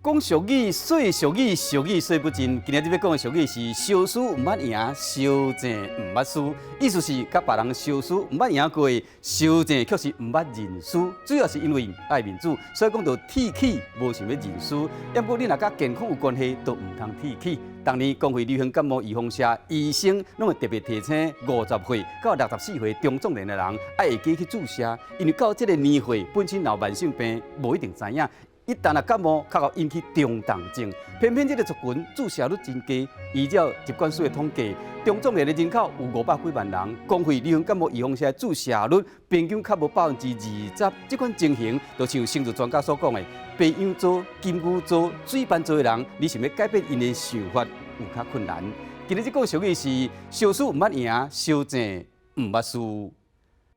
講俗語，說俗語，俗語說不盡。今仔日欲講的俗語是相輸毋捌贏，相爭毋捌輸。意思是佮別人相輸毋捌贏過，相爭卻是毋捌認輸。主要是因為愛面子，所以講著鐵齒無想欲認輸。毋過你若佮健康有關係，都毋通鐵齒。逐年公費流行感冒預防射，醫生攏會特別提醒50歲到64歲中壯年的人，愛會記去注射，因為到這个年歲本身有慢性病，無一定知影。一旦若感冒，較會引起中重症。偏偏這个族群注射率真低，依照疾管署的統計，中壯年的人口有500幾萬人，公費流行感冒預防射注射率平均較無20%。這款情形，就像生理專家所講的，白羊座、金牛座、水瓶座的人，你想欲改變𪜶的想法，有較困難。今日這個俗語是：相輸毋捌贏，相爭毋捌輸。